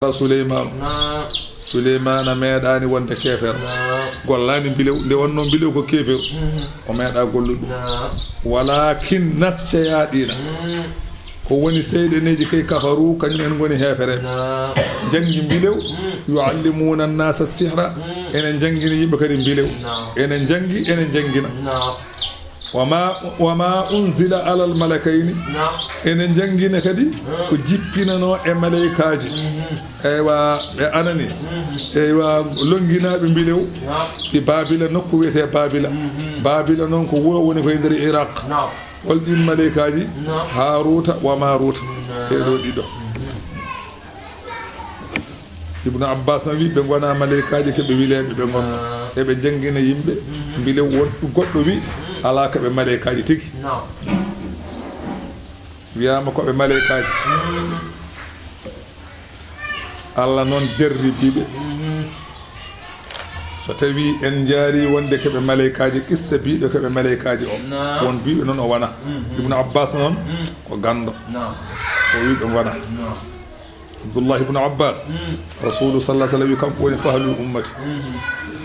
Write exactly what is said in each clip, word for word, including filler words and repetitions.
Suleymaanu. Naam. Suleymaana meeɗaani wonde keefeero. Naam. Gollaani mbilew, nde wonnoo mbilew ko keefeero. Mhm. O meeɗaa gollude. Naam. Walaakin nas shayaɗiina. Mm. Ko woni seyɗaneeji kay kafaru, kañum en ngoni heefere. Naam. Njanngi mbilew, mm, yuallimuuna nnaasa sihra, mm, ene njanngina yimɓe kadi mbilew. Naam. Ene njanngi, ene njanngina. Naam. Wa ma, wa ma unzila alal malakayni. Naam. Ene njanngina kadi, mm, ko jippinanoo e maleykaaji. Mhm. Eywa, ɓe anani. Mhm. Eywa, lonnginaaɓe mbilew. Naam. Ɗi Baabila, nokku wiyetee Baabila. Mhm. Baabila noon ko wuro woni ko e nder Iraq. Naam. Hol ɗiin maleykaaji? Naam. Haaruuta wa Maaruuta. Naam. Ɓee ɗoo ɗiɗo. Mhm. Ibnu Abbas na wi ɓe ngona maleykaaji, ko ɓe wileeɓe ɓe ngonna. Naam. Eɓe njanngina yimɓe, mhm, mbilew won goɗɗo wi, mhm, alaa, ko ɓe maleykaaji tigi. Naam. Wiyaama ko ɓe maleykaaji. Mhm. Allah noon jarribii ɓe. Mhm. So tawii en njaarii wonde ko ɓe maleykaaji, qissa biiɗo ko ɓe maleykaaji o. Naam. Won biiɓe noon o wona. Mhm. Ibnu Abbas noon, mhm, ko ganndo. Naam. O wi ɓe ngona. Naam. Abdullah ibnu Abbas, mm, Rasulu sallallahu alaihi wasallam wi kanko woni fahlul ummati. Mhm.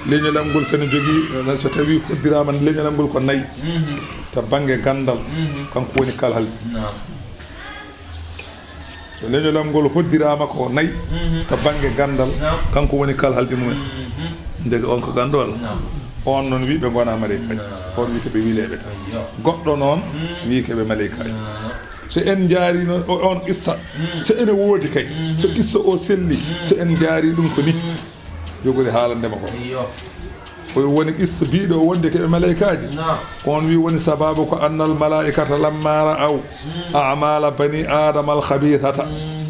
Leñolal ngol sene jogii, so tawii hoddiraama leñolal ngol ko nayi, mhm, to bannge ganndal, mhm, kanko woni kalhaldi. Naam. So leñolal ngol hoddiraama ko nayi, mhm, to bannge ganndal, naam, kanko woni kalhaldi mumen. Mhm. Ndeke on ko ganndo walla? Naam. On noon wi ɓe ngona maleykaaji. Naam. On wi ko ɓe wileeɓe tan. Ayyo. Goɗɗo noon, mm, wi ko ɓe maleykaaji. Naam. So en njaarii noon o, on qissa, mm, so ene woodi kay, mm, so qissa o selli, mm, so en njaarii ɗum ko ni, mm, yogori haalande ma ko. Iyo. Ko woni qissa biiɗo wonde ko ɓe maleykaaji. Naam. On wi woni sababu ko annal malaa'ikata lamma ra'aw, mm, a'maala bani Aadama al-khabiithata, mm,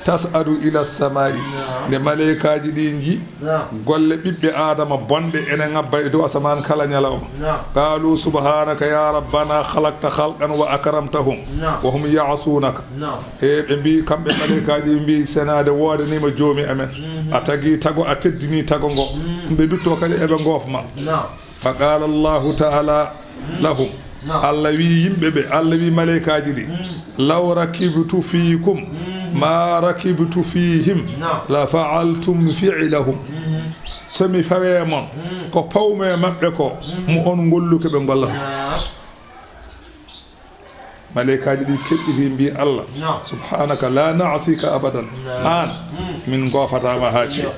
tas'adu ila samaa'i. Naam. Nde maleykaaji ɗi nji Naam. Golle ɓiɓɓe Aadama bonɗe ene ŋabba e dow asamaan kala ñalawma. Naam. Qaalu, subhaanaka ya rabbana, khalaqta khalqan wa akramtahum, naam, wa hum ya'suunaka. Naam. E ɓe mbi, kamɓe maleykaaji, ɓe mbi, senaade woodaniima Joomi amen. Mhm. A tagi tago, a teddini tago ngo. Mhm. Ɓe ndutto kadi eɓe ngoof ma. Naam. Fa qaala Allahu ta'ala lahum. Naam. Allah wi yimɓe ɓe, Allah wi maleykaaji ɗi, mm, law rakibtu fiikum, mm, ma rakibtu fiihim, naam, la fa'altum fi'lahum. Mm. So mi fawee mon, mm, ko pawmi e maɓɓe ko, mm, mo on ngolluke ɓe ngollata. Naam. Maleykaaji ɗi keɓɓiti mbi, Allah, naam, subhaanaka, la na'sika abadan. Naam. Aan, mm, min ngoofataa ma haa ceeɗu. Iyo.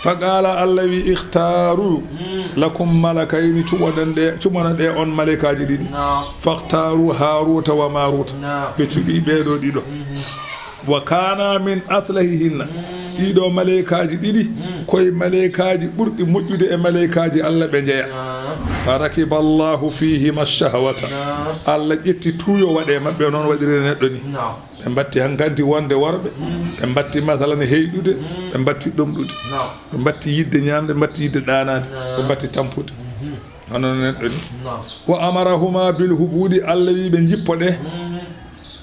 Fa qaala, Allah wi, ikhtaaru, mm, lakum malakayni, cuɓoɗen ɗe, cuɓana ɗe on maleykaaji ɗiɗi. Naam. Fakhtaaru Haaruuta wa Maaruuta. Naam. Ɓe cuɓi ɓee ɗoo ɗiɗo. Mhm. Wa kaana min aslahihinna. Mm. Ɗii ɗoo maleykaaji ɗiɗi, mm, koye maleykaaji ɓurɗi moƴƴude e maleykaaji Allah ɓe njeya. Naam. Fa rakiba Allahu fiihima shahwata. Naam. Allah ƴetti tuuyo waɗe maɓɓe, noon waɗiri neɗɗo ni. Naam. Ɓe mbatti hankanti wonde worɓe, mm, ɓe mbatti masalan heyɗude, mm, ɓe mbatti ɗomɗude, naam, ɓe mbatti yiɗde ñaamde, ɓe mbatti yiɗde ɗaanaade, naam, ɓe mbatti tampude. Mhm. Hono no neɗɗo ni. Naam. Wa amarahuma bil hubuudi, Allah wi ɓe njippo ɗe, mhm,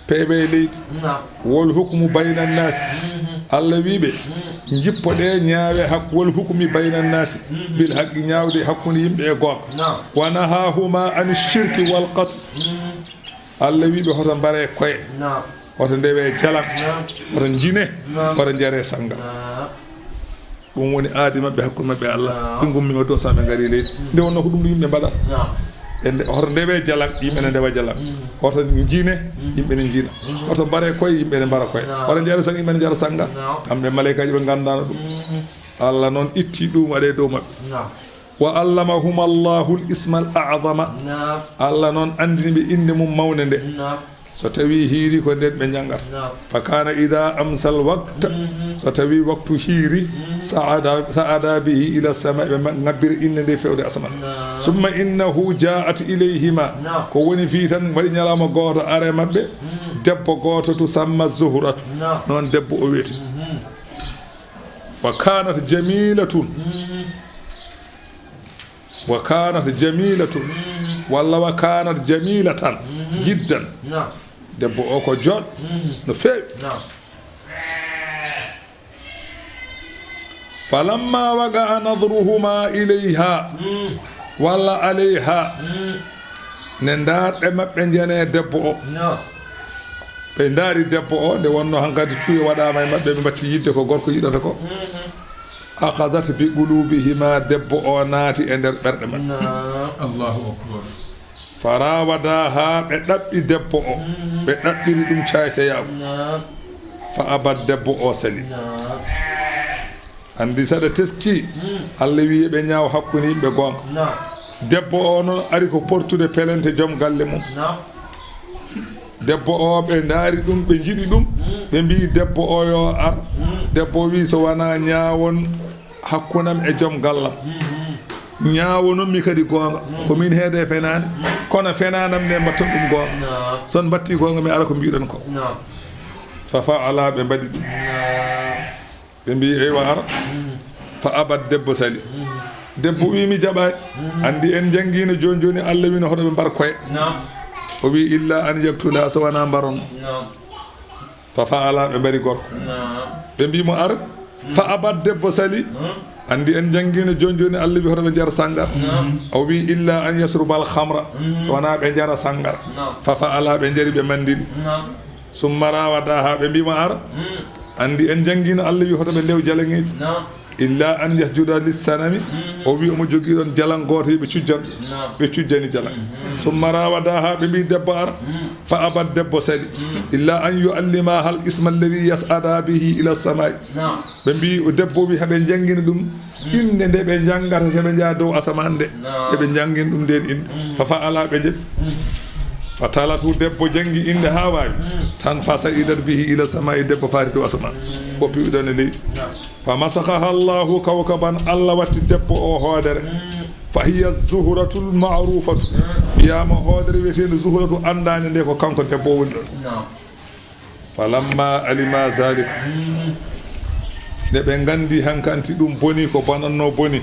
peeɓe e leydi. Naam. Wal hukmu bayna nnaasi. Mhm. Allah wi ɓe, mhm, njippo ɗe ñaawe hak-, wal hukmi bayna nnaasi. Mhm. Bil haqqi, ñaawde hakkunde yimɓe e goonga. Naam. Wa nahahuma ani shirki wal qatl. Mhm. Allah wi ɓe hoto mbare koye. Naam. Hoto ndewe jalan. Naam. Hoto njine. Naam. Hoto njare sanga. Naam. Ɗum woni aadi maɓɓe hakkunde maɓɓe Allah. Naam. Ɓe ngummi o dow saame ngari leydi. Mm. Nde wonno ko ɗum ɗo yimɓe mbaɗata. Naam. Ɓe nde-, hoto ndewe jalan, yimɓe ne ndewa jalan. Mm. Hoto njine, mm, yimɓe ne njina. Mm. Hoto mbare koye, yimɓe ne mbara koye. Naam. Hoto njare sanga, yimɓe ne njara sanga. Naam. Kamɓe maleykaaji ɓe nganndaano ɗum. Mm. Allah noon itti ɗum waɗe dow maɓɓe. Naam. Wa allamahuma Allahul ismal a'zama. Naam. Allah noon anndini ɓe innde mum mawnde nde. Naam. So tawii hiiri ko nden ɓe njanngata. Naam. Fa kaana idaa amsal waqt, mhm, so tawii waktu hiiri, mhm, sa'ada, sa'ada bihi ila sama, ɓe ma-, ngabbira innde nde fewde asamaan. Naam. Summa innahu ja'at ilayhima. Naam. Ko woni fii tan waɗi ñalawma gooto are maɓɓe, mhm, debbo gooto tusamma Zuhratu. Naam. Noon debbo o wiyetee. Mhm. Wa kaanat jamiilatun. Mhm. Wa kaanat jamiilatun. Mhm. Walla wa kaanat jamiilatan. Mhm. Jiddan. Naam. Debbo o ko jooɗ, mhm, no feewi. Naam. Falamma waqa'a nadruhuma ilayha, mhm, walla alayha. Mhm. Nde ndaarɗe maɓɓe njane debbo o. Naam. Ɓe ndaari debbo o, nde wonno hankadi tuuyo waɗaama e maɓɓe, ɓe mbatti yiɗde ko gorko yiɗata ko. Akhadhat bi qulubihima, debbo o naati e nder ɓerɗe maɓɓe. Naam. Allahu akbar. Fa rawadaha, ɓe ɗaɓɓi debbo o. Ɓe ɗaɓɓiri ɗum caaycayaaku. Naam. Fa abat, debbo o sali. Naam. Anndi saɗa teski, Allah wiyi ɓe ñaaw hakkunde yimɓe goonga. Naam. Debbo o noon ari ko portude pelente joom galle mum. Naam. Debbo o ɓe ndaari ɗum, ɓe njiɗi ɗum, ɓe mbiyi debbo o yo ar. Debbo o wiyi so wonaa ñaawon hakkunam e joom gallam. Ñaawononmi kadi goonga, ko min heede fenaande, kono fenaandam nde mbatton ɗum goonga. Naam. So on mbattii goonga mi ara ko mbiɗon ko. Naam. Fa fa'ala, ɓe mbaɗi ɗum. Naam. Ɓe mbiyi eywa ara. Fa abat, debbo sali. Debbo wi mi jaɓaani. Anndi en njanngiino jooni jooni Allah wino hoto ɓe mbar koye. Naam. O wi illa an yaktula, so wonaa mbaron. Naam. Fa fa'ala, ɓe mbari gorko. Naam. Ɓe mbi mo ar. Fa abat, debbo sali. Anndi en njanngiino jooni jooni Allah wi hoto ɓe njar sangara. Naam. O wi illa an yashrubal khamra. So wonaa ɓe njara sangara. Naam. Fa fa'ala, ɓe njari ɓe manndiri. Naam. Summa rawadaha, ɓe mbi mo ar. Anndi en njanngiino Allah wi hoto ɓe ndew jalaŋeeji. Naam. Illa an yasjuda lissanami. O wi omo jogii ɗon jalaŋ gooto ɓe cujjan. Naam. Ɓe cujjani jalaŋ. Summa rawadaha, ɓe mbi debbo ar. Fa abat, debbo sali. Illa an yuallimaha al isma alladhi yas'ada bihi ila samai. Naam. Ɓe mbi o debbo wi haɓe njanngina ɗum innde nde ɓe njanngata so ɓe njaha dow asamaan nde. Naam. Eɓe njanngina ɗum nden innde. Fa fa'ala, ɓe njaɓi. Fa talatu, debbo janngi innde haa waawi. Tan fa sa'idat bihi ila samai, debbo faati dow asamaan. Woppi ɗon e leydi. Naam. Fa masakhaha Allahu kawkaban, Allah watti debbo o hoodere. Fa hiya zuhratul ma'rufatu. Wiyaama hoodere wiyeteende zuhratu anndaande nde ko kanko debbo o woni ɗon. Naam. Falamma alima zalika. Nde ɓe nganndi hankanti ɗum boni, ko bonanno boni.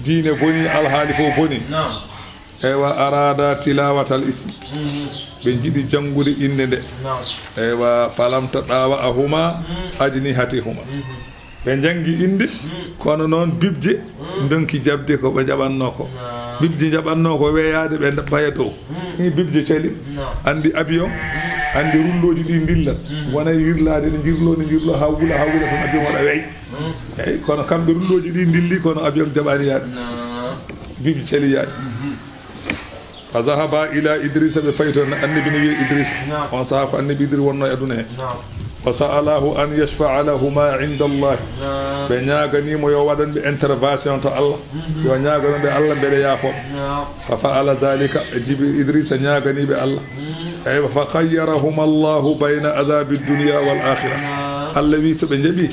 Diine boni, alhaali fof boni. Naam. Eywa, arada tilawatal ismi. Ɓe njiɗi janngude innde nde. Naam. Eywa, falam tadawa'ahuma ajnihatihuma. Ɓe njanngi innde, kono noon bibje ndonki jaɓde ko ɓe njaɓatnoo ko. Naam. Bibje njaɓatnoo ko weeyaade ɓe paya dow. Ni bibje cali, naam, anndi avion, anndi rullooji ɗi ndilla. Wona e yirlaade, ɗi njirloo, ɗi njirloo, haa wula, haa wula, tan avion waɗa wey. Eey, kono kamɓe rullooji ɗi ndilli, kono avion jaɓaani yaade. Naam. Bibje cali yaade. Fa zahaba ila Idrisa, ɓe payi toon, annabi ne wiya Idrisa. Naam. On sahaa ko annabi Idrisa wonnoo e aduna he. Naam. Wa sa'alahu an yashfa'a lahuma inda Allah. Naam. Ɓe ñaaganii mo yo waɗan ɓe intervention to Allah. Yo ñaagano ɓe Allah mbele yaafo. Naam. Fa fa'ala zalika, Jibril Idrisa ñaaganii ɓe Allah. Eywa, fa khayyarahuma Allahu bayna adhabi dunya wal akhirah. Naam. Allah wi so ɓe njaɓi,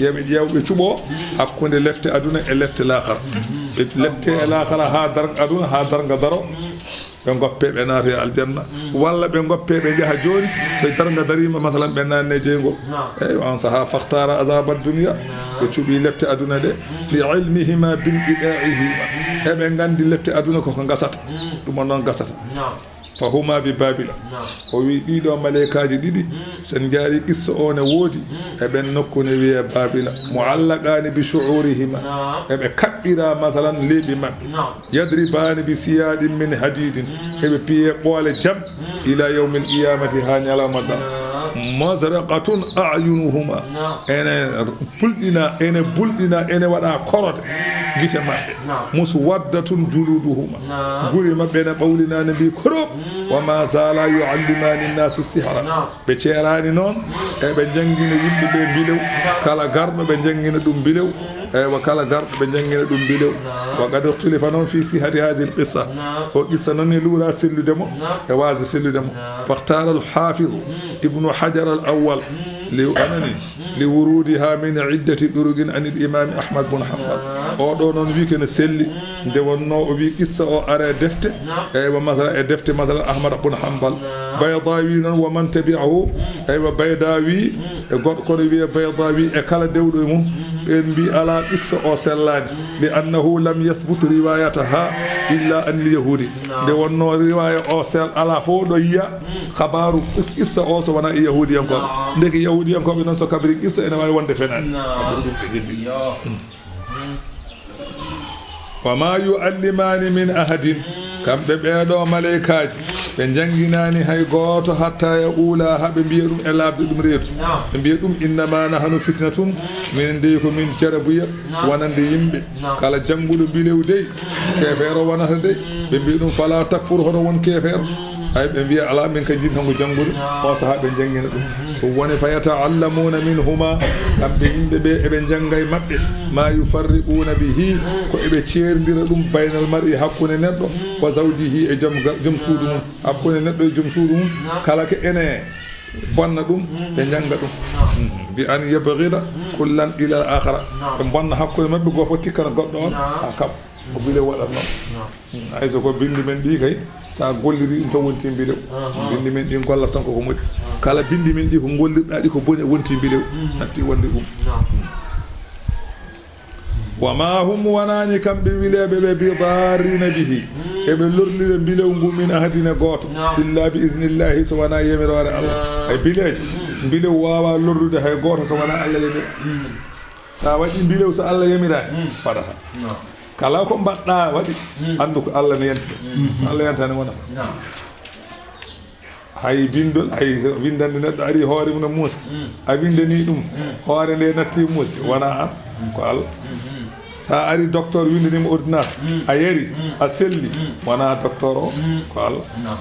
yo ɓe ƴeew, ɓe cuɓo hakkunde lepte aduna e lepte laakara. Ɓe lepte e laakara haa darnga aduna, haa darnga daro. Ɓe ngoppe, ɓe naata e aljanna. Walla ɓe ngoppe, ɓe njaha jooni. So darnga dariima, masalan, ɓe naanne jeyngol. Naam. Eywa, on sahaa, fakhtara adhaba dunya. Naam. Ɓe cuɓi lepte aduna ɗe. Li ilmihima bin qida'ihima. Eɓe nganndi lepte aduna koko ngasata. Ɗum on noon gasata. Naam. Fa huma bi Babila. Naam. O wi ɗiɗo maleykaaji ɗiɗi, sen njaari qissa o ne woodi, eɓen nokku ne wiye Babila. Mu'allaqani bi shu'urihima. Naam. Eɓe kaɓɓira, masalan, leeɓi maɓɓe. Naam. Yadribani bi siyadin min hadidin. Eɓe piye ɓoole jam ila yawmil qiyamati, haa ñalawma dal. Naam. Muzriqatun a'yunuhuma. Naam. Ene bulɗina, ene bulɗina, ene waɗa korode gite maɓɓe. Naam. Muswaddatun juluduhuma. Naam. Guri maɓɓe ene ɓawlina, ne mbi koro. Wa ma zala yu'allimani nasi sihra. Naam. Ɓe ceeraani noon, e ɓe njanngina yimɓe ɓe mbilew. Naam. Kala garɗo ɓe njanngina ɗum mbilew. Eywa, kala garɗo ɓe njanngina ɗum mbilew. Naam. Wa qad ikhtalifa noon fi sihhati hadhihi al-qissa. Naam. O qissa noon ne luura sellude mo, naam, e waasde sellude mo. Naam. Fakhtara al-hafiz, hmm, ibnu Hajar al-awwal, hmm, li anani, hmm, li wurudiha min iddati turuqin an al-imam Ahmad bun Hanbal. Naam. O ɗo noon wi kene selli, hmm, nde wonno o wi qissa o ara e defte. Naam. Eywa, masala e defte, masala Ahmad bun Hanbal. Naam. Baydawi noon, wa man tabi'ahu, hmm, eywa, Baydawi, hmm, e goɗɗo kono wiye Baydawi e kala dewɗo e mum, hmm, ɓen mbi ala qissa o sellaani, hmm, li annahu lam yasbut riwayataha illa an al yahudi. Naam. Nde wonno riwaya o sel ala fof ɗo yiya, hmm, habaru qis-, qissa o so wona e yahudiyankoɓe. Naam. Ndeke yahudiyankoɓe noon so kabri qissa ene wawi wonde fenaani. Naam. Yo. Hmm. Wa ma yu'allimani min ahadin, kamɓe ɓeeɗo maleykaaji, Ɓe njannginaani hay gooto hatta ya uula, haa ɓe mbiya ɗum e laaɓde ɗum reedu. Naam. Ɓe mbiya ɗum, "Innama nahnu fitnatun, minen dey ko min jarabuya, naam, wonande yimɓe." Naam. Kala jannguɗo mbilew dey, keefeero wonata dey. Ɓe mbiya ɗum, "Fala takfur, hoto won keefeero." Hay ɓe mbiya, "Alaa, min ka jiɗi tan ko janngude." Naam. On sahaa ɓe njanngina ɗum. Ɗum woni, "Fa yata'allamuna minhuma," kamɓe yimɓe ɓe eɓe njannga e maɓɓe, "ma yufarriquna bihi," ko eɓe ceerndira ɗum, "baynal mar'i," hakkunde neɗɗo, "wa zawjihi," e joom ga-, joom suudu mum. Hakkunde neɗɗo e joom suudu mum, naam, kala ko ene bonna ɗum, mm, ɓe njannga ɗum. Naam. Mm. Bi an yabghida, mm, kullan ila al akhara. Naam. Ɓe mbonna hakkunde maɓɓe, gooto fof tikkana goɗɗo on, naam, haa kaɓa. Ko mbilew waɗata noon. Naam. Mm. Hay so ko binndi men ɗi kay, so a golliri ɗum tan wonti mbilew. Aha. Binndi men ɗi gollat tan koko moƴƴi. Aha. Kala binndi men ɗi ko gollirɗa ɗi ko boni, wonti mbilew. Mhm. Natti wonde ɗum. Naam. Wa ma hum, wonaani kamɓe wileeɓe ɓe, bi darrina bihi, mm, eɓe lorlira mbilew ngu min ahadin e gooto, naam, illa bi iznillahi, so wonaa yamiroore Allah. Naam. Hay mbileejo, mm, mbilew waawaa lorlude hay gooto so wonaa Allah yamiri. Mm. So a waɗi mbilew so Allah yamiraani, mm, waɗata. Naam. Kala ko mbaɗɗa waɗi, mm, anndu ko Allah ne yanti. Mm. So Allah yantaani wonata. Naam. Hay bindol, hay windande neɗɗo ari hoore mum no Muusa. Mm. A windani ɗum, mm, hoore nde natti Muusa, mm, wonaa an, mm, ko Allah. Mm, mm. Sa ari docteur windanima ordonnance, mm, a yari, mm, a selli, mm, wonaa docteur o, mm, ko Allah. Naam.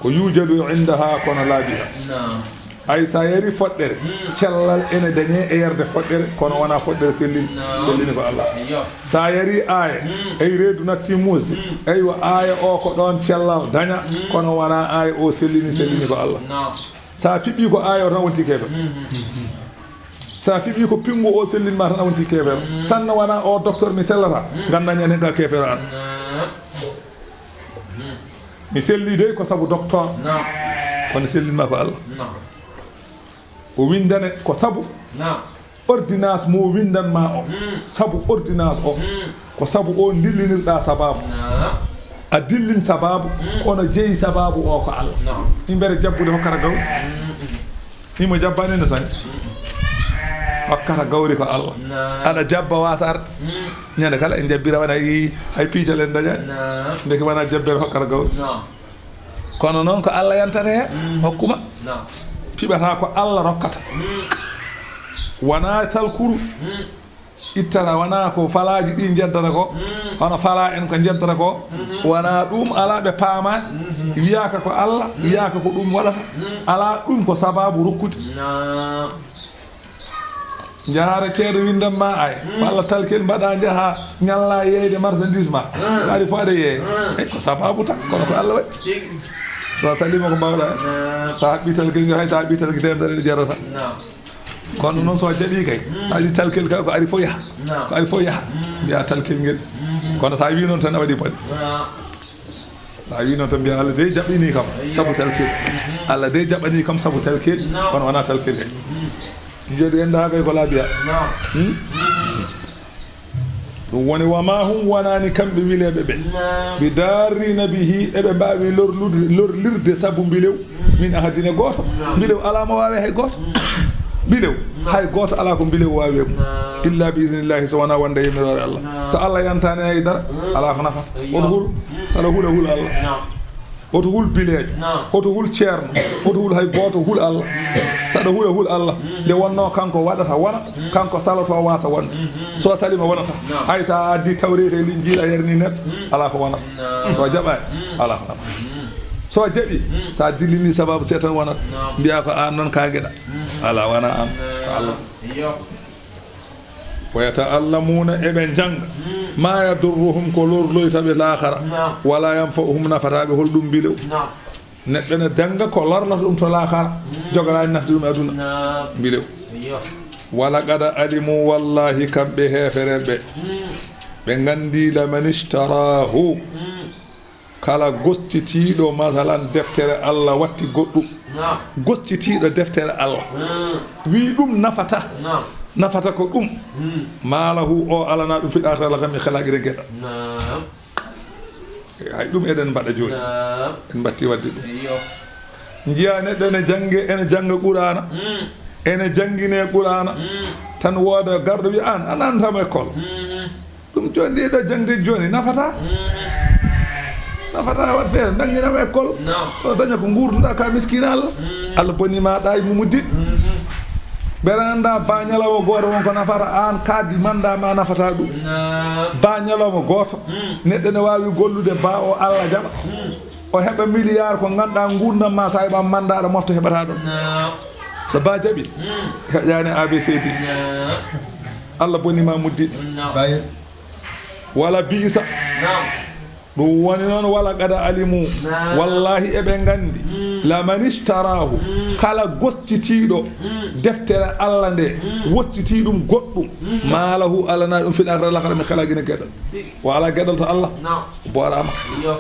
Ko yujadu indaha, kono laabi ha. Naam. Ay sa yari foɗɗere, mm, cellal ene dañe e yarde foɗɗere, kono wonaa foɗɗere sellini. Naam. Sellini ko Allah. Iyo. Sa yari aaya, mm, ay reedu natti muusde, mm, eywa aaya o ko ɗoon cellal daña, mm, kono wonaa aaya o sellini, sellini ko Allah. Naam. Sa fiɓɓi ko aaya o tan wonti keefeero. Mm, mm. Sa fiɓɓi ko pinngu o sellin ma tan a wonti keefeero. Mm. Sanna wonaa o docteur mi sellata, mm, ngannda ñande ka keefeero an. Naam. Mm. Mi selli dey ko sabu docteur. Naam. Kono sellin ma ko Allah. Naam. O windane ko sabu, naam, ordonnance mo windan ma o. Mm. Sabu ordonnance o. Mm. Ko sabu o dillinirɗa sababu. Naam. A dillin sababu, mm, kono jeyi sababu o ko Allah. Naam. Imbere jabbude hokkata gawri. Mm. Imo jabbani no tan. Mm. Hokkata gawri ko Allah. Naam. Aɗa jabba wasa arde. Mm. Ñande kala en jabbira wona yi hay piijal en dañani. Naam. Ndeke wona jabbere hokkata gawri. Naam. Kono noon ko Allah yantata heen, mm, hokkuma. Naam. Piɓata ko Allah rokkata. Mm. Wona talkuru. Mm. Ittata wona ko falaaji ɗi njeddata ko. Mm. Hono fala en ko njeddata ko. Mm-hmm. Wona ɗum, alaa ɓe paamaani. Mm-hmm. Wiyaaka ko Allah, mm, wiyaaka ko ɗum waɗata. Mm. Alaa ɗum ko sababu rokkude. Naam. Njahaare ceedo windan ma ay. Mm. Walla talkel mbaɗa njaha ñalla yeeyde marchandise ma. Mm. Ari fo aɗa yeeya. Mm. Ey, ko sababu tan, kono ko Allah waɗi. Tigi. So a salima ko mbawɗa. Mm. Sa haɓɓi talkel ngel, hay sa haɓɓi talkel temedere ɗe jarata. Naam. Kono noon so a jaɓi kay, mm, sa waɗi talkel kay ko ari fo yaha. Naam. Ko ari fo yaha. Mm. Mbiya talkel ngel. Mm. Kono sa wi noon tan a waɗi bone. Naam. A wi noon tan mbiya Allah dey jaɓɓini kam sabu talkel. Allah dey jaɓɓani kam sabu talkel. Naam. Kono wona talkel he. Jooɗi en daha kay ko laabiya. Naam. Hmm? Ɗum woni wa ma hum wonani kamɓe wileɓe ɓe. Naam. Bi darrina bihi eɓe mbawi lorlude, lorlirde sabu mbilew. Min ahadin e goto. Naam. Mbilew ala mo wawe hay goto. Mbilew. Naam. Hay goto ala ko mbilew wawe mum. Naam. Illa bi iznillahi so wona wonde yamiroore Allah. Naam. So Allah yantani hay dara, mm, ala ko nafata. Ayyo. Oto hul, saɗa hula hul Allah. Naam. Oto hul bileejo. Naam. Oto hul ceerno. Oto hul hay gooto, hul Allah. Mm. Saɗa hula hul Allah. Mm. Nde wonno kanko waɗata wona, mm, kanko saloto wasa wonde. Mm, mm. So salima wonata. Naam. Hay sa addi tawreeta e linjiila yerni neɗɗo, mm, ala ko wonata. Naam. So jaɓaani, mm, ala ko wonata. Mm. So jaɓi, mm, sa dillini sababu seetan wonata. Naam. Mbiya ko an noon ka geɗa. Mm. Ala wona an, ko Allah. Naam. Iyo. Wa yata'allamuna, eɓe njannga, mm, ma yadurruhum, ko lorloyta ɓe laakara, naam, wala yanfa'uhum, nafata ɓe hol ɗum mbilew. Naam. Neɗɗo ne jannga ko lorlata ɗum to laakara, mm, jogalaani nafde ɗum e aduna. Naam. Mbilew. Iyo. Wa laqad alimu, wallahi, kamɓe heefereɓe, mm, ɓe nganndi, laman ishtarahu, mm. Kala gostitiiɗo, masalan, deftere Allah watti goɗɗum. Naam. Gostitiiɗo deftere Allah. Hmm. Wii ɗum nafata. Naam. Nafata ko ɗum. Hmm. Ma lahu, o alana ɗum fil akhirati, Allah kam e khalaqire geɗa. Naam. Hay ɗum eɗen mbaɗa jooni. Naam. En mbatti wadde ɗum. Iyo. Njiya neɗɗo ene jannge, ene jannga Qur'aana. Hmm. Ene janngine Qur'aana. Hmm. Tan wooda garɗo wiya, "An, an, an tama école." Hmm. Ɗum jooni, ɗee ɗoo jaŋde jooni nafataa. Mm. Fata waɗ feere, nannginam école. Naam. O daña ko nguurduɗaa ka miskiina Allah. Mm. Allah boni ma ɗaay mumuddiɗ. Mm-hmm. Mbeɗa annda ba ñalawma gooto won ko nafata aan kaadi manda ma nafata ɗum. Naam. Ba ñalawma gooto. Mm. Neɗɗo ne waawi gollude ba o Allah jaɓa. Mm. O heɓa milliard ko ngannduɗaa nguurndam ma sa heɓa manda aɗa mofta heɓata ɗum. Naam. So ba jaɓi. Mm. Heƴaani A B C D. Naam. Allah boni ma muddiɗ. Naam. Baye. Wala biisa. Naam. Ɗum woni noon wala qad alimu. Naam. Wallahi eɓe nganndi. Mm. Laman ishtarahu. Mm. Kala gostitiiɗo. Mm. Deftere Allah nde. Mm. Wostiti ɗum goɗɗum. Mm. Ma lahu alana ɗum fil akhirati lakara mi kala gina geɗal. Tigi. Wa ala geɗal to Allah. Naam. Boorama. Iyo.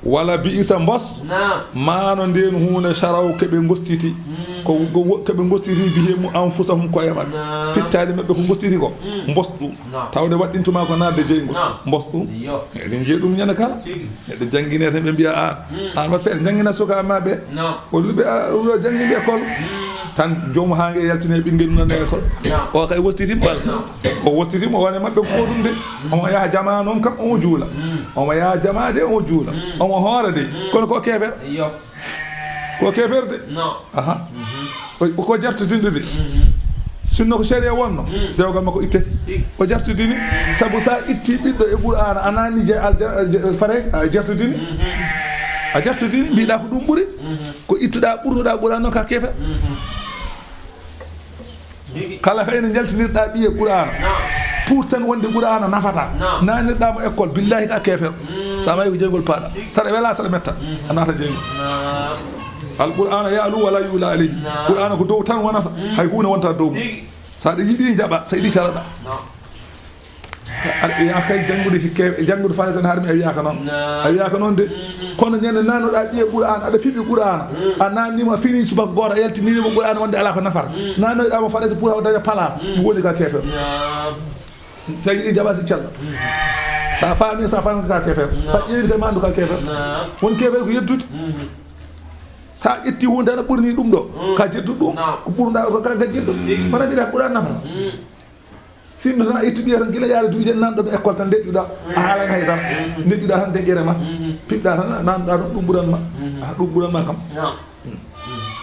Wala biisa mbos. Naam. Maano ndeen huunde sharaw keɓe gostiti. Mm. Ko, ko wo-, keɓe gostiti bihi mu anfusahum koye maɓɓe. Naam. Pittaali maɓɓe ko gostiti ko. Mm. Mbos ɗum. Naam. Tawde waɗɗintuma ko naatde jeyngol. Naam. Mbos ɗum. Iyo. Eɗen njiya ɗum ñande kala. Tigi. Neɗɗo janngine tan ɓe mbiya, "A, mm, an waɗ feere janngina sukaaɓe ma ɓe." Naam. Ko luɓe, a, o janngi ɓe école. Mm. Tan joom haa nge yaltine ɓinngel nana école. Naam. O kay wostitima bal. Naam. O wostitima o wone maɓɓe ko ɗum de. Mm. Omo yaha jama noon kam omo juula. Mm. Omo yaha jama de omo juula. Mm. Omo hoora de. Mm. Kono ko keefeer. Iyo. Ko keefeer de. Naam. Aha. Mhm. O, ko jartidinɗo de. Mhm. Sinno ko sariya wonno, mm, dewgal makko ittete. Tigi. O jartidini, sabu sa itti ɓiɗɗo e Qur'aana, a naanni je-, alja-, je-, Farayse, a jartidini. Mhm. A jartidini, mbiɗa ko ɗum ɓuri. Mhm. Ko ittuɗa ɓurnuɗa Qur'aana noon ka keefeer. Mhm. Tigi. Kala ko ene njaltinirɗa ɓiye Qur'aana. Naam. Pour tan wonde Qur'aana nafata. Naam. Naanirɗa mo école, billahi ka keefeer. Mm. Sa mayi ko jeyngol paaɗa. Tigi. Saɗa wela, saɗa metta. Mhm. A naata jeyngol. Naam. Al Qur'aana ya'lu wala yu'la alayhi. Naam. Qur'aana ko dow tan wonata. Mm. Hay huunde wonta dow mum. Tigi. Sa ɗe yiɗi jaɓa, sa yiɗi caraɗa. Naam. Aɗa wiya kay janngude ki kew-, janngude faale tan harmi a wiyaka noon. Naam. A wiyaka noon de. Mm, mm. Kono ñande naanoɗa ɓiye Qur'aana, aɗa fiɓi Qur'aana. Mm. A naannimo a fini subaka gooto a yaltinirimo Qur'aana wonde ala ko nafata. Mm. Naanoyɗa mo faale so pour haw daña palaas. Mm. Ɗum woni ka keefeer. Naam. Sa yiɗi jaɓa si cella. Mm. Sa faami sa faami ka keefeer. Naam. Sa ƴeewi kay mandu ka keefeer. Naam. Won keefeer ko yeddude. Mm. Sa ƴetti hunde tan a ɓurni ɗum ɗo. Mm. Ka jeddu ɗum. Naam. Ko ɓurɗa ko ka, ka jeddu. Mm. Kono mbiɗa Qur'aana nafa. Mm. Sinno tan a ittu ɓiya tan gila yaade duuje nanɗo ɓe école tan deƴƴuɗa. Mm. A haalani hay dara. Mm. Deƴƴuɗa tan deƴƴere ma. Mm. Piɓɗa tan nanɗa ɗum, ɗum ɓuran ma. Mm. Ah, ɗum ɓuran ma kam. Naam. Mm.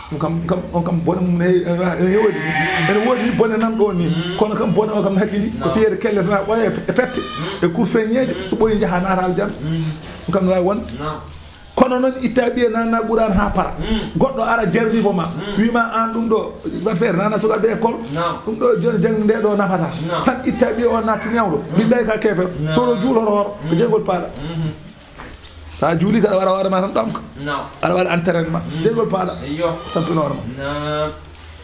Ɗum kam, kam, on kam bone mum ne, ene woodi. Ene woodi bone nan ɗo ni. Mm. Kono kam bone o kam hakkili. Ko, naam, fiyede kelle tan a ɓooya e pette. Mm. E kurfeññeeje. Mm. So ɓooyi jaha naata aljanna. Mm. Ɗum kam ne waawi wonde. Naam. Kono noon itta ɓiye nanna Qur'aana haa para. Mm. Goɗɗo ara jarribo ma. Mm. Wi ma an ɗum ɗo, waɗ feere nana suka ɓe école. Naam. Ɗum ɗo joni jangde nde ɗo nafata. Naam. Tan itta ɓiye on natti ñawɗo. Mm. Billahi ka keefeer. Naam. Soro juul hoto hoto. Ko, mm, jeyngol paaɗa. Mhm. Sa juuli kaɗa waɗa hoore ma tan ɗomka. Naam. Aɗa waɗa entraînement. Mm. Jeyngol paaɗa. Iyo. Tampino hoore ma. Naam.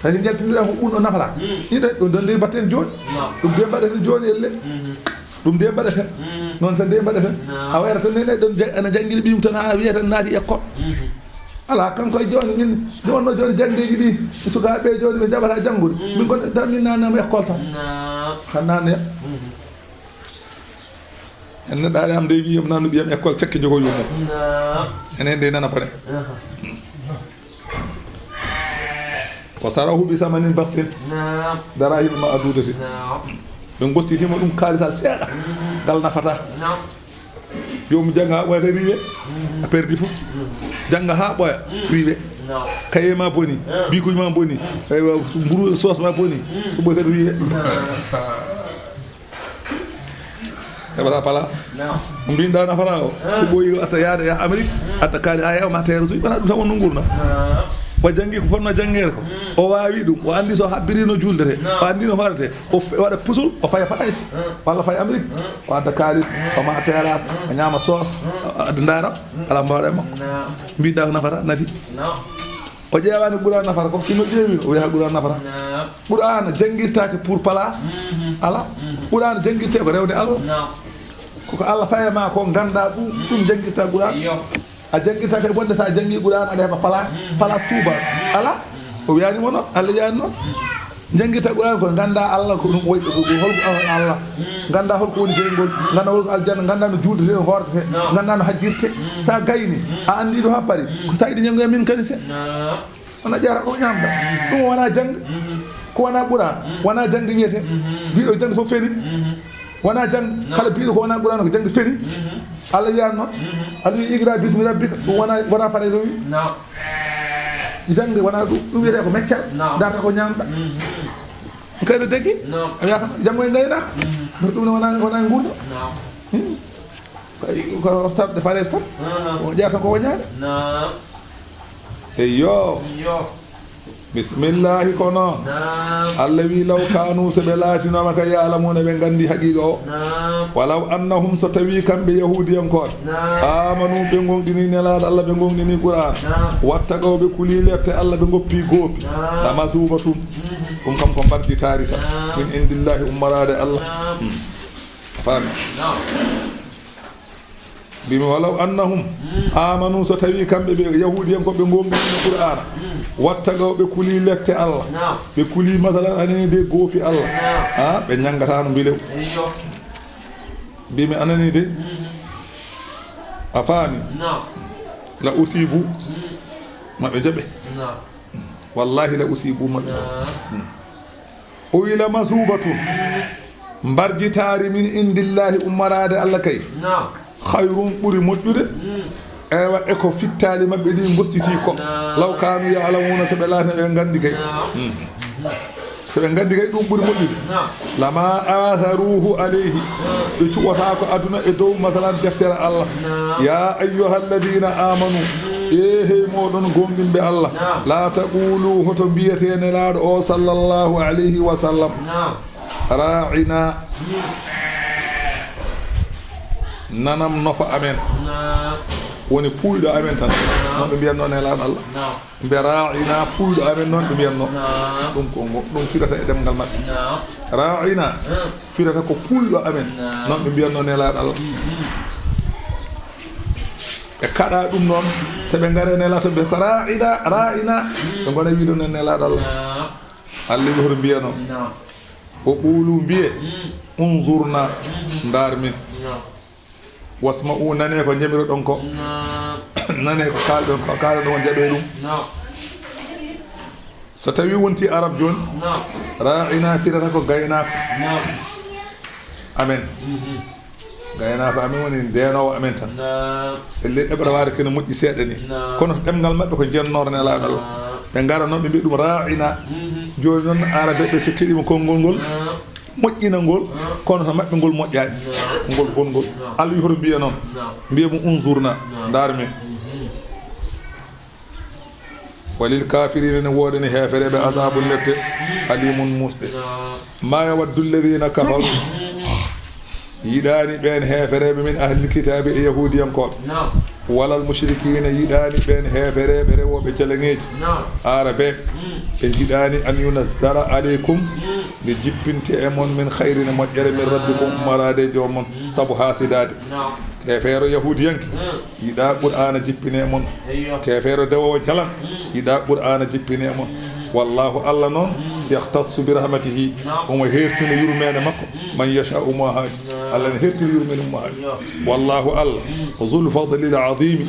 Tawi so njaltindiɗa ko ɓurɗo nafata. Mm. Ina ɗum donde mbatten jooni. Naam. Ɗum de mbaɗaten jooni elle. Mhm. Ɗum de mbaɗaten. Mhm. Noon tan de mbaɗaten. Naam. A wayra tan nene ɗon ja-, ana janngini ɓiyum tan haa wiya tan naati école. Mhm. Ala kanko e jooni min, jooni no jooni janndeeji ɗi, sukaaɓe jooni ɓe njaɓata janngude. Mm. Min gonɗen tan min naannama école tan. Naam. Tan naanne. Mhm. En neɗɗaare am de wiyi mi naannu ɓiyam école cakke jogo yummum. Naam. Enen de nana bone. Aha. Wa sarahu bi samanin baksin. Naam. Darahima ma'dudatin. Naam. Ɓe ngostitiima ɗum kaalisal seeɗa. Mhm. Ngal nafata. Naam. Joomum jannga haa ɓooya tan riiwe. Mhm. A perdi fof. Mhm. Jannga haa ɓooya, mhm, riiwe. Naam. Kaye ma boni, ah, bikuji ma boni, mhm, eywa, mburu sauce ma boni. Mhm. So ɓooyi tan riiwe. Naam. Heɓata palaas. Naam. Mbinda nafata o. Ah. So ɓooyi o atta yaade yaha Amérique, mm, atta kaali a yaw ma teero suy, wona ɗum tan wonno nguurna. Naam. O janngi ko fotno janngeede ko. Mm. O waawi ɗum, o anndi so habbirino juuldete, naam, o anndi no hoorete, o f-, o waɗa pusul, o faya Farayse, mm, walla faya Amérique, mm, o adda kaalis, mm, o ma terrasse, mm, o ñaama sauce, mm, o, o adda ndaara, mm, ala mbaawɗo e makko. Naam. Mbiɗa ko nafata, nafi. Naam. O ƴeewaani Qur'aana nafata, kono si no ƴeewi, o wiya Qur'aana nafata. Naam. Qur'aana janngirtaake pour place. Mhm. Ala. Mhm. Qur'aana janngirtee ko rewde Allah. Naam. Koko Allah faye ma ko ngannda ɗum, ɗum janngirta Qur'aana. Iyo. A janngirtaake wonde so a janngii Qur'aana aɗa heɓa place, mhm, place tuuba. Ala. Mhm. O wiyaani mo noon, Allah wiyaani noon. Janngirta Qur'aana ko ngannda Allah ko ɗum woy, ko, ko holko Allah. Mhm. Ngannda holko woni jeyngol, ngannda holko aljanna, ngannda no juultetee, no hoortetee, naam, ngannda no hajjirtee. Mhm. So a gayni, mhm, a anndii ɗo haa paari, mhm, ko sa yiɗi janngoya min kadi se. Naam. Wona ƴeewata ko ñaamɗa. Mhm. Ɗum wona jaŋde. Mhm. Ko wona Qur'aana. Mhm. Wona jaŋde wiyetee. Mhm. Biiɗo jaŋde fof feni. Mhm. Wona jaŋde. Naam. Kala biiɗo ko wona Qur'aana ko jaŋde feni. Mhm. Allah wiyani noon. Allah wi: "Iqra bismi rabbika." Ɗum wona, wona farayda o wi. Jangde wona ɗum. Ɗum wiyete ko meccal. Darta ko ñamɗa. Kay ɗo deggi. A wiyata janngo e ngaynaaka. Ɗum ne wona, wona e nguurndam. Kay ko sarde farayda tan. O ƴaata ko wañaade. Eyyo. Bismillahi. Ko noon. Allah wi: "Law kanu, so ɓe laatinooma ka, ya'lamuna, ɓe nganndi haqiiqa o. Walaw annahum, so tawi kamɓe yahuudiyankooɓe, amanu, ɓe ngonɗini Nelaaɗo Allah, ɓe ngonɗini Qur'an, wattaqaw, ɓe kuli lette Allah, ɓe ngoppi goopi, la masubatun, ɗum kam ko mbarjitaari tan, min indillahi, ummoraade Allah." Faami? Mbimi: "Walaw annahum amanu", so tawi kamɓe ɓe yahuudiyankooɓe ngonɗinino Qur'aana, wattaqaw, ɓe kuli lette Allah, ɓe kuli, masalan, anani de, goofi Allah, ha, ɓe ñanngataano mbilew. Mbimi: "Anani de, a faami, la usibu, ma ɓe njaɓe. Wallahi, la usibu, ma ɓe njaɓe." O wi: "La masubatun, mbarjitaari min indillahi, ummoraade Allah kay, khayrun, ɓuri moƴƴude, eywa, e ko fittaali maɓɓe ɗi ngostitii ko, law kanu ya'lamuna, so ɓe laatino ɓe nganndi kay. So ɓe nganndi kay ɗum ɓuri moƴƴude, lama atharuhu alayhi, ɓe cuɓotaako aduna e dow, masalan, deftere Allah. Ya ayyuhalladhina amanu, e hey mooɗon gomɗinɓe Allah, la taqulu, hoto mbiyete Nelaaɗo o, sallallahu alayhi wa sallam, ra'ina, nanam nofo amen, woni puuyɗo amen tan. Noon ɓe mbiyatno Nelaaɗo Allah. Mbe ra'ina, puuyɗo amen, noon ɓe mbiyatno. Ɗum ko ngo, ɗum firata e ɗemngal maɓɓe. Ra'ina firata ko puuyɗo amen, noon ɓe mbiyatno Nelaaɗo Allah. Ɓe kaɗa ɗum noon, so ɓe ngare Nelaaɗo, ɓe ko ra'ina, ra'ina, ɓe ngona wiide noon Nelaaɗo Allah. Allah wi hoto mbiyano. O ɓuulu mbiye, unzurna, ndaar min. Wasma'u, nane ko njamiroɗon ko. Nane ko kaalɗon ko, kaalɗon on, jaɓe ɗum. So tawi wonti arab jooni, ra'ina firata ko gaynaako amen. Gaynaako amen woni ndeenoowo amen tan. Ɓe le-, ɗeɓra waade kene moƴƴi seeɗa ni. Kono ɗemngal maɓɓe ko jennorde Nelaaɗo Allah. Ɓe ngara noon, ɓe mbiya ɗum ra'ina. Jooni noon, arabeɓe so keɗiima konngol ngol, moƴƴina ngol, kono to maɓɓe ngol moƴƴaani, ngol bongol. Allah wi hoto mbiya noon, mbiya mo unzurna, ndaar min. Walil kafirina, ne woodani heefereɓe azabun, lette, alimun, musɗe. Ma yawaddu alladhina kafaru, yiɗaani ɓeen heefereɓe, min ahlil kitaabi, e yahuudiyankooɓe, walal mushrikina, yiɗaani ɓeen heefereɓe rewooɓe jalaŋeeji, aarabeeɓe, ɓe njiɗaani an yunazzala aleykum, nde jippinte e mon, min khayrin, moƴƴere, min rabbikum, ummoraade e joom mon, sabu haasidaade. Keefeero yahuudiyanke yiɗaa Qur'aana jippine e mon. Keefeero dewoowo jalan yiɗaa Qur'aana jippine e mon. Wallahu, Allah noon, yahtassu bi rahmatihi, omo heertina yurmeende makko, man yasha'u, mo haaji. Allah ne heertina yurmeende mum mo haaji. Wallahu, Allah, zul fadlil azimi,